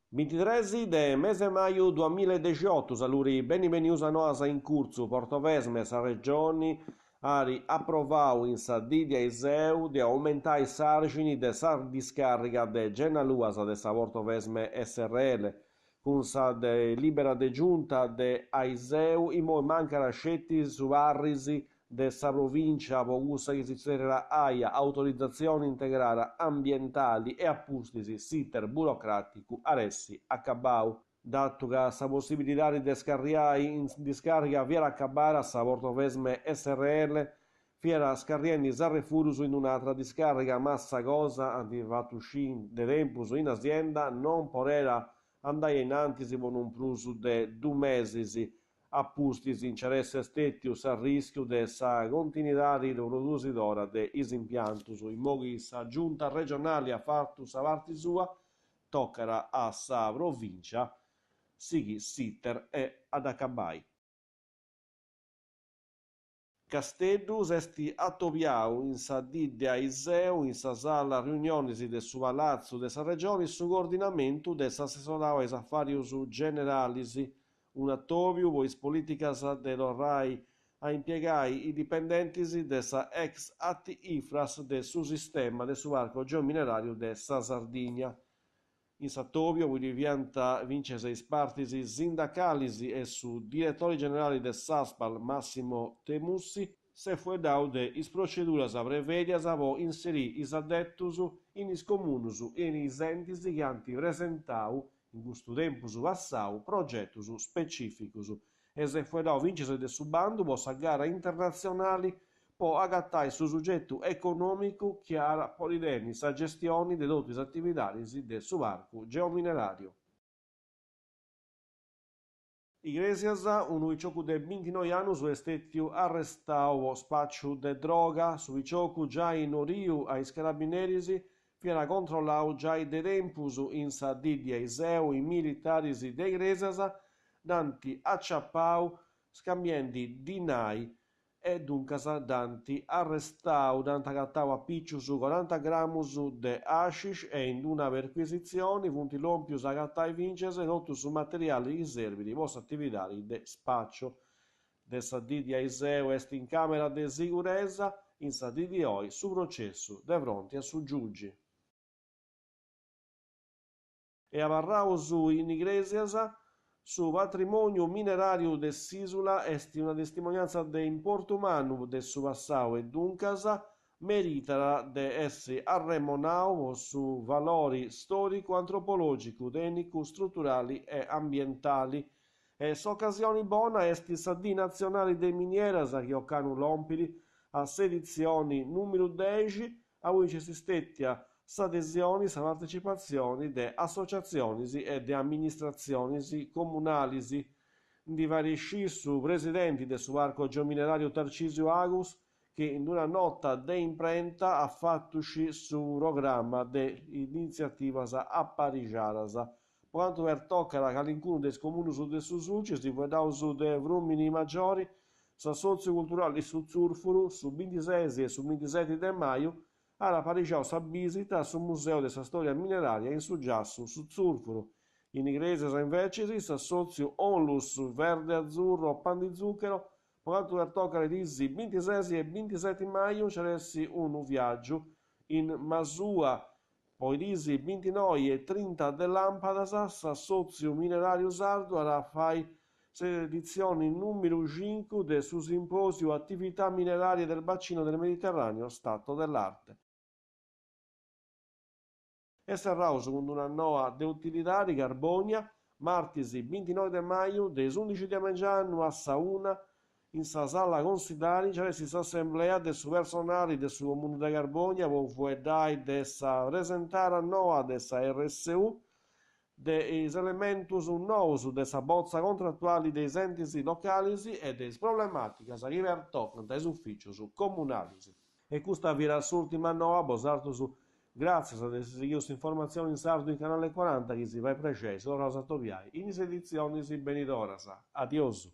Bintitres de mese maju duamilla e dexiotu, saluri beni benius a Noas in Curtzu, Portovesme, sa Regioni at aprovau in sa dì de aiseu de aumentai s'arxini de sa discàrriga de Genna Luas de sa Portovesme srl. Cun sa delìbera de Giunta de aiseu imoi mancat sceti su parris de sa Provìncia po cussa chi si tzerriat AIA, Autorizatzioni Integrada Ambientali, e a pustis s'iter burocràticu at essi acabau. Datu ca sa possibilidadi de scarriai in discàrriga fiat acabada, sa Portovesme srl fiat scarriendi is arrefudus in un'atra discàrriga, ma sa cosa, ant fatu sciri de tempus in azienda, non podera andai a in antis po non prus de dus mesis. A pustis nci at essi stètiu s'arrischiu de sa continuidadi produsidora de is impiantus. Imoi chi sa Giunta regionali at fatu sa parti sua, tocat a sa Provìncia sighiri s'iter e a dd'acabai. Casteddu s'est atobiau in sa dì de aiseu in sa sala riunionis de su Palatzu de sa Regioni su coordinamentu de s'Assessorau a is Afàrius Generalis, un'atòbiu po is polìticas de torrai a impiegai is dipendentis de sa ex ATI-Ifras de su sistema de su Parco Geomineràriu de sa Sardigna. In s'atòbiu ddoi fiant fintzas is partis sindacalis e su diretori generali de s'Aspal Massimo Temussi, s'est fueddau de is proceduras prevèdias po inserì is addetus in is comunus e in is entis chi ant presentau in custu tempus passau progetus specificus e s'est fueddau fintzas de su bandu po sa gara internatzionali po agatai su sugetu econòmicu chi at a podi tenni sa gestioni de totu is atividadis de su parcu geomineràriu. Igrèsias, unu piciocu de bintinoi annus est stètiu arrestau po spàciu de droga. Su piciocu, giai nodiu a is carabineris, fiat controllau giai de tempus in sa dì de aiseu is militaris de Igrèsias dd'ant aciapau scambiendi dinai e duncas dd'ant arrestau, dd'ant agatau a picius coranta gramus de hashish e in una percuisitzioni funt lòmpius a agatai fintzas totu su materiali chi serbit po s'atividadi de spàciu. De sa dì de aiseu est in càmera de siguresa, in sa dì de oi su processu de fronti a su giugi. E abarraus in Igrèsias, su patrimòniu mineràriu de s'ìsula est una testimoniantza de importu mannu de su passau e duncas meritat de essi arremonau po su valori stòricu, antropològicu, tènnicu, struturali e ambientali. E s'ocasioni bona est sa Dì Natzionali de Minieras chi ocannu lompit a s'editzioni nùmeru dexi, a ui nc'est stètia s'adesioni, sa partecipatzioni de associatzionis e de amministratzionis comunalis. Ndi fait sciri su presidenti de su Parco Geomineràriu Tarcisiu Agus chi in una nota de imprenta at fatu sciri su programma de initziativas aparixadas. Po cantu pertocat calincunu de is comunus de su Sulcis, fueddaus de Frùmini Magiori, s'assòtziu culturali Su Tzùrfuru, su bintises e su bintiseti de maju at aparixau sa bìsita a su Museu de sa Stòria Minerària in su giassu Su Tzùrfuru. In Igrèsias, invecis, s'assòtziu Onlus Verde Azzurro Pan di Zucchero, po cantu pertocat is diis bintises e bintiseti maju, nc'at essi unu viàgiu in Masua Po is diis bintinoi e trinta de làmpadas, s'Assòtziu Mineràriu Sardu at a fai s'editzioni nùmeru cincu de su simpòsiu Attività minerarie del bacino del Mediterraneo, stato dell'arte. E serraus cun una noa de utilidadi, Carbònia, martis bintinoi de maju, de is undixi de a mengianu a sa una, In sa sala consilari nc'at essi s'assemblea de su personali de su Comunu de Carbònia po fueddai de sa presentada noa de sa RSU, de is elementus nous de sa botza contratuali de is entis localis e de is problemàticas chi pertocant is ufìcius comunalis. E custa fiat s'ùrtima noa, bosartus gràtzias de essi sighiu s'informatzioni in sardu in Canale Quaranta, chi si fait prexei si torraus a atobiai in is editzionis benidoras. Adiosu.